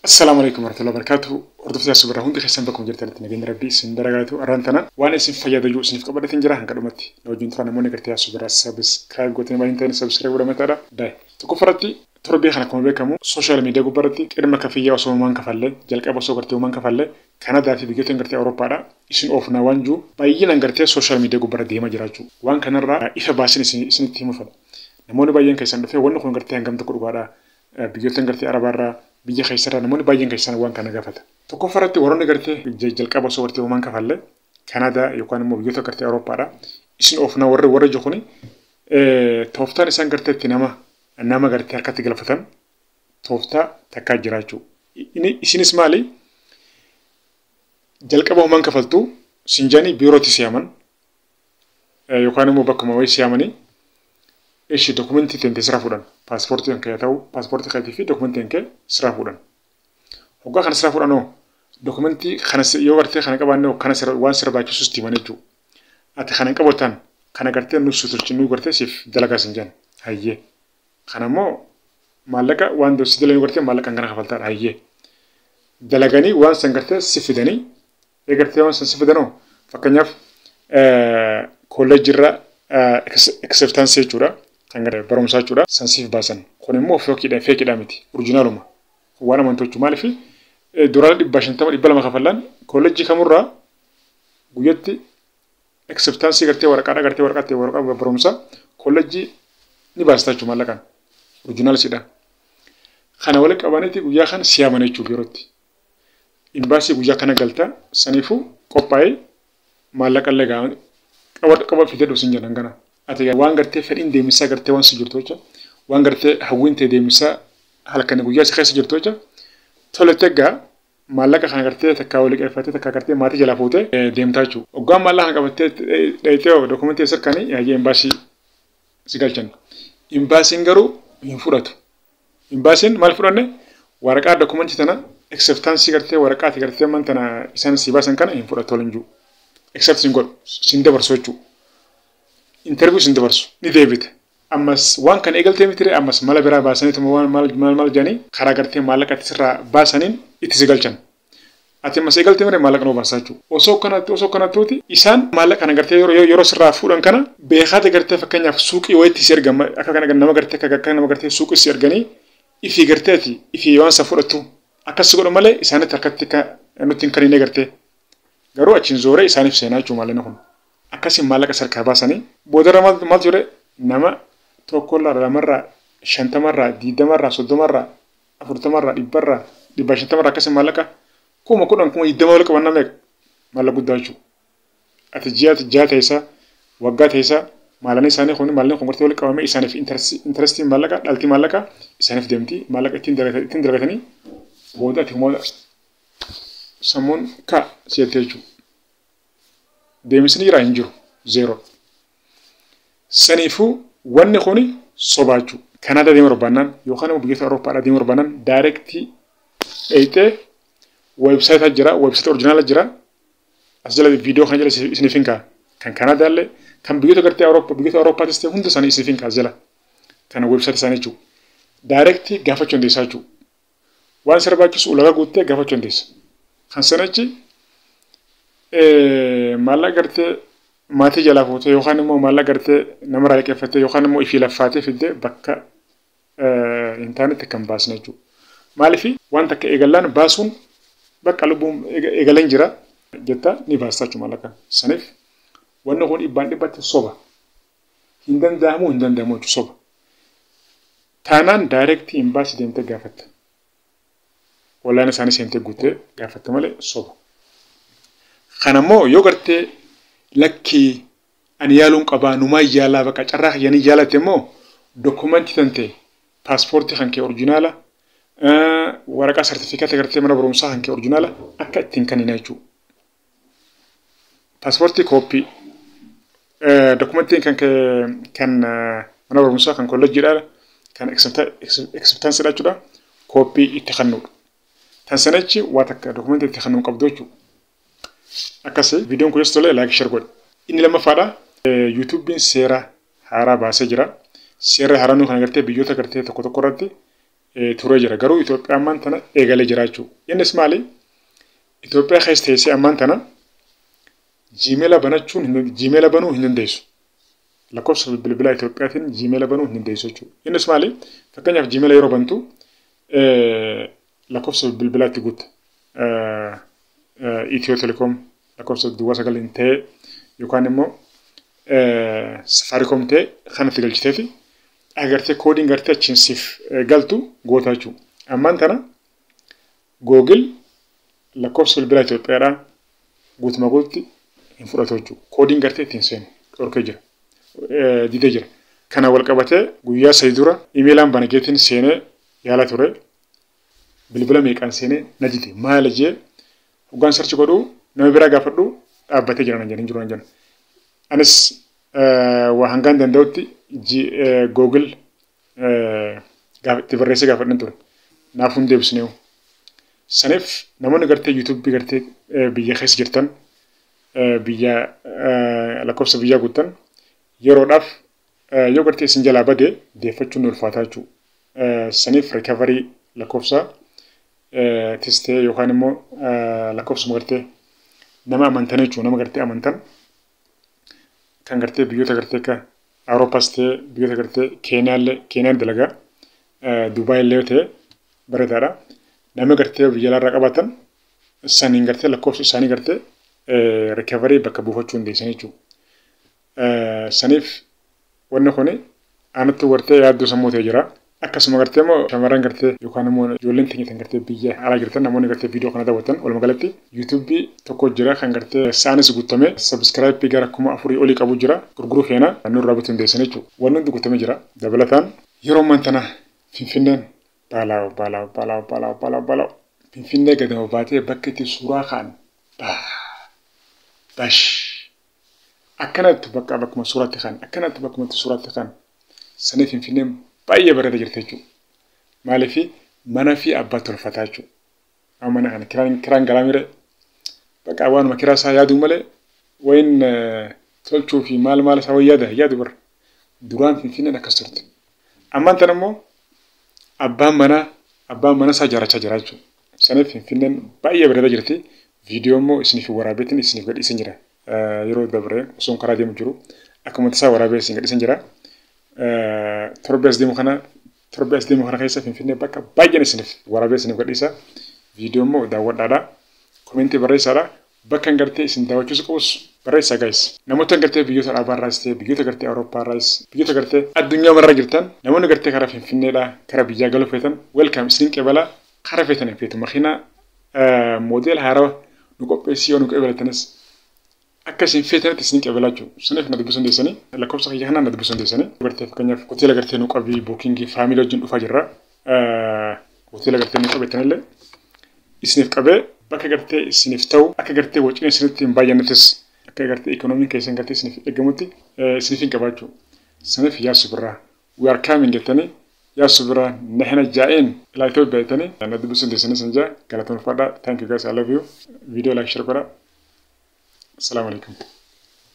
Assalaamu alaikum warahmatullahi wabarakatuh. Hordoftoota Subirraa, hundi keessan bakkuma jirtanitti nageenya Rabbii isin barakaatu. Arraan tana waan isin fayyadu iyyuu isiniif qabadheetin jira, hanga dhumatti na wajjin turaa. Namoonni gartee Subirraa subscribe gootanii waan hin ta'in subscribe godhamataadha. Daa'e. Tokkoffaratti, torbee kana akkuma beekamu social media gubbaarratti qirma kafiyyaa osoo homaan kafallee, jalqaba osoo gartee homaan kafallee Kanadaa fi biyyoota gartee Awurooppaadha isin oofnaa waan jiru baay'inaan gartee social media gubbaarra deemaa jiraachuu. Waan kanarraa ifa baasin isinitti himu fedha. Namoonni baay'een keessan dhufee wanni kun gartee hangam tokko dhugaadha. Biyyoota gartee Arabaarraa, biyya keessarraa namoonni baay'een keessan waan kana gaafata. Tokkoffaratti, warroonni gartee jalqaba osoo gartee homaan kafallee Kanadaa yookaan immoo biyyoota gartee Awurooppaadha isin oofnaa warra jiru kuni, tooftaan isaan gartee itti nama gartee harkatti galfatan tooftaa takkaa jiraachuu. Isinis maali? Jalqaba homaan kafaltuu sinjaanii biirootti si'aman yookaan immoo bakkuma wayii si'amanii ishi dokumentii teentee sira fuudhan. Paaspoortii kan kee ta'u, paaspoortii keetii fi dokumentii kan kee sira fuudhan. Hoggaa kana sira fuudhanoo, dokumentii kana yoo gartee kana qabaanne kana waan sira barbaachisus itti himan jechuudha. Ati kana hin qabatan, kana gartee nu tolchi, nu gartee siif dalagaa sin jedhan. Hayyee. Kana immoo maallaqa waan si dalaganii gartee maallaqa kana kafaltaadha. Hayyee. Dalaganii waan san gartee si fidanii, gartee waan san si fidanoo, fakkeenyaaf kolleejjiirra acceptance jechuudha. Kan barumsaa jechuudha. San siif baasan. Kun immoo fakeiidha miti. Originaluma. Waan amantu jechuudha. Maaliif duraan 150, 200 kafallaan kolleejjii kamurraa guyyatti acceptance gartee waraqaadha, gartee waraqaatti waraqaa barumsaa kolleejjii ni baasta jechuudha maallaqaan. Original sidha. Kana walitti qabaniiti guyyaa kana siyaaman jechuudha biirootti. Imbaasii guyyaa kana galta, saniifuu qophaa'ee maallaqa illee qaba qaba fidee dhufu sin jedhan kana. Ati waan gartee fedhiin deemsaa gartee waan si jirtu jecha, waan gartee hawwiin ta'e deemsaa halkan guyyaa si keessa jirtu jecha, tolete egaa maallaqa kana gartee takkaa walii qeeffattee, takkaa gartee maatii jalaa fuutee deemtaa jechuudha. Hoggaan maallaqa kana qabattee dheeyitee dokumentii sirkanii yaa'ee imbaasii si galchan. Imbaasiin garuu hin fudhatu. Imbaasiin maal fudhanne, waraqaa dokumentii tana, acceptance gartee waraqaati gartee man tana isaan si baasan kana hin fudhatu waliin jiru. Accept sin godhu, sin dabarsu jechuudha. Interview sin dabarsu, ni deebite. Ammas waan kana eegaltee miti, ammas mala biraa baasaniituma waan maal maal maal jedhanii karaa gartee maallaqa itti sirraa baasaniin itti si galchan. Ati ammas eegaltee miti, maallaqa nuu baasaa jechuudha. Osoo kanattuuti isaan maallaqa kana gartee yeroo sirraa fuudhan kana beekaate gartee fakkeenyaaf suuqii wayitti si ergan, akka kana nama gartee akka nama gartee suuqii si erganii ifii garteeti ifii waan san fudhattu akkas si godhu malee isaanitti harkatti nutti hin kennine gartee. Garuu achiin zooree isaaniif seenaa jechuudha maallaqni kun. Akkasiin maallaqa sarkaa baasanii boodarra maaltu jedhe, nama tokkorraa, lamarraa, 50rraa, 20rraa, 30rraa, 40rraa, 100rraa, 150rraa akkasiin maallaqa 10,000, 20,000 wal qaban, meeqa maallaqa guddaa jechuudha. Ati ji'a 6 teessaa, waggaa teessaa, maallaqni isaanii kun, maallaqni kun gartee wal qabamee isaaniif interestiin maallaqa dhaltii maallaqa isaaniif deemti, maallaqa ittiin dalagatanii booda ati humna sammuun ka si'attee jechuudha. Deemsni jira hin jiru, zero. Saniifuu wanni kuni sobaa jechuudha. Kanaadaa deemuu barbaannaan yookaan immoo biyyoota Awurooppaadhaa deemuu barbaannaan direct dheeyxee website jira, website original jira. As jala viidiyoo kana jala isiniif hin kaa'a. Kan Kanaadaa illee, kan biyyoota gartee Awurooppaa, biyyoota Awurooppaatis ta'e hunda isaanii isiniif hin kaa'a as jala. Kana website isaanii jechuudha. Direct gaafachuu dandeessaa jechuudha. Waan si barbaachisu ulaagaa guuttee gaafachuu dandeessa. Kan sanachi maallaqa gartee maatii jalaa fuutee yookaan immoo maallaqa gartee namarraa liqeeffattee yookaan immoo ifii laffaatee fiddee bakka hin taanetti kan baasne jechuudha. Maaliif waan takka eegallaan baasuun bakka lubbuun eegalan jira jetta ni baasta jechuudha maallaqa. Saniif wanni kun dhibbaan dhibbatti soba. Hin danda'amu, hin danda'amu jechuudha, soba. Taanaan direct imbaasii deemtee gaafatta. Wallaan isaanii seentee guuttee gaafatta malee soba. Kanammoo yoo gartee lakkii ani yaaluun qabaa, numaan yaalaa, bakka carraa kiyyanii yaalatte immoo, dokumentii tan ta'e, paaspoortii kan kee original, waraqaa sartifikeeta gartee mana barumsaa kan kee original akka ittiin kennina jechuudha. Paaspoortii copy, dokumentiin kan kee kan mana barumsaa, kan kolleejjiidhaa, kan acceptanceiidha jechuudha, copy itti kennuudha. Tan sanachi waa takka dokumentii itti kennuu qabdu jechuudha. Akkasii viidiyoon kunis tolee like, share godhi. Inni lammaffaadha. YouTubeiin seera haaraa baasee jira. Seerri haaraan kana gartee biyyoota gartee tokko tokko irratti turee jira. Garuu Itoophiyaa ammaan tana eegalee jira jechuudha. Innis maali? Itoophiyaa keessa teessee ammaan tana Gmail banachuun Gmail banuu hin dandeessu. Lakkoofsa bilbilaa Itoophiyaatiin Gmail banuu hin dandeessu jechuudha. Innis maali? Fakkeenyaaf Gmail yeroo bantu lakkoofsa bilbilaa itti guutta. Ethio Telecom lakkoofsa 09 ta'ee yookaan immoo Safaricom ta'e kanatti galchiteeti agartee koodiin gartee achiin siif galtu goota jechuudha. Ammaan tana Google lakkoofsa bilbilaa Itoophiyaadhaa guutumaa guututti hin fudhatu jechuudha. Koodiin gartee ittiin seenu dhorkee jira. Didee jira. Kana wal qabatee guyyaa 3 dura imeelaan banageetiin seenee yaala ture. Bilbila meeqaan seenee na dide. Maal jee hoggaan search godhuu nama biraa gaafadhu dhaabbatee jira nan jedhan jiru nan jedhan. Anis waa hangaan danda'utti Google itti barreessee gaafadhan ture. Naaf hin deebisneewu. Saniif namoonni gartee YouTubeii gartee biyya keessa jirtan, biyya lakkoofsa biyyaa guuttan, yeroodhaaf yoo gartee isin jalaa bade deeffachuun ni ulfaataa jechuudha. Saniif recovery lakkoofsa tistee yookaan immoo lakkoofsuma gartee nama amantan jechuudha. Nama gartee amantan kan gartee biyyoota gartee akka Awuroopaas ta'e, biyyoota gartee Keeniyaallee, Keeniyaan dalagaa, Dubaay illee yoo ta'e bareedaadha. Nama gartee biyya alaarraa qabaatan saniin gartee lakkoofsa isaanii gartee recovery bakka buufachuu dandeessan jechuudha. Saniif wanni kuni anatti gartee yaaddoo sammuu ta'e jira. Akkasuma gartee immoo shamarran gartee yookaan immoo ijoolleen teenya kan gartee biyya alaa jirtan, namoonni gartee viidiyoo kana daawwatan, walumaa galatti YouTubeii tokko jira kan gartee sa'aanis guutamee subscribeii gara 4000 olii qabu jira, gurguruu feena, nurraa bituu dandeessan jechuudha. Wanni hundi guutamee jira. Dabalataan yeroo ammaan tana Finfinneen balaaw balaaw balaaw balaaw balaaw balaaw, Finfinnee gadama baatee bakka itti suuraa ka'an bash akkanatti bakka bakkuma suuraatti ka'an, akkanatti bakkuma itti suuraatti ka'an sanii Finfinneen baay'ee bareeda jirti jechuudha. Maaliif mana fi abbaa tolfataa jechuudha. Amma mana kana kiraan galaa mire, bakka waanuma kiraa isaa yaaduu malee wayin tolchuu fi maal maal isaa wayii yaada yaadu bara. Duraan Finfinneen akkas turte. Ammaan tana immoo abbaan mana isaa ijaarrachaa jira jechuudha. Saniif Finfinneen baay'ee bareedaa jirti. Viidiyoo immoo isiniif waraabeetiin isiniif gadhiisan jira. Yeroo dabre osoo karaa deemu jiru akkuma tasaa waraabee isin gadhiisan jira. Torbee as deemu kana keessa Finfinnee bakka baay'een isiniif waraabee isiniif gadhiisa. Viidiyoo immoo daawwadhaadha. Commentii barreessaadha. Bakka hin gartee isin daawwachiisu qabus barreessaa, guys. Namoota gartee biyyoota dhaabaarraas ta'e, biyyoota gartee Awurooppaarraas, biyyoota gartee addunyaa marra jirtan, namoonni gartee karaa Finfinneedhaa karaa biyyaa galuu feetan, welcome, isin qebalaa. Karaa feetan hin feetu makiinaa moodela haarawaa nu qopheessii yoo nu qebalatanis akka isin feetanitti isin qebalaa jechuudha. Saniif na dubbisuu dandeessanii, lakkoofsa kiyya kanaan na dubbisuu dandeessanii. Gartee fakkeenyaaf hoteela gartee nu qabii, bookingii family wajjin dhufaa jirra. Hoteela gartee nu qabeettanillee isiniif qabee bakka gartee isiniif ta'u, akka gartee wacin isinitti hin baay'annettis, akka gartee ikoonomiin keessan gartee isiniif eegamutti isiniif hin qabaachuu. Saniif Yaasuu Birraa "We are coming" jettanii, "Yaasuu Birraa nahina jaa'een ilaa Itoophiyaa" jettanii na dubbisuu dandeessanii sin jaa. Galatoomfadhaa. Thank you guys, I love you. Video like, share godhaa. Assalamu alaikum.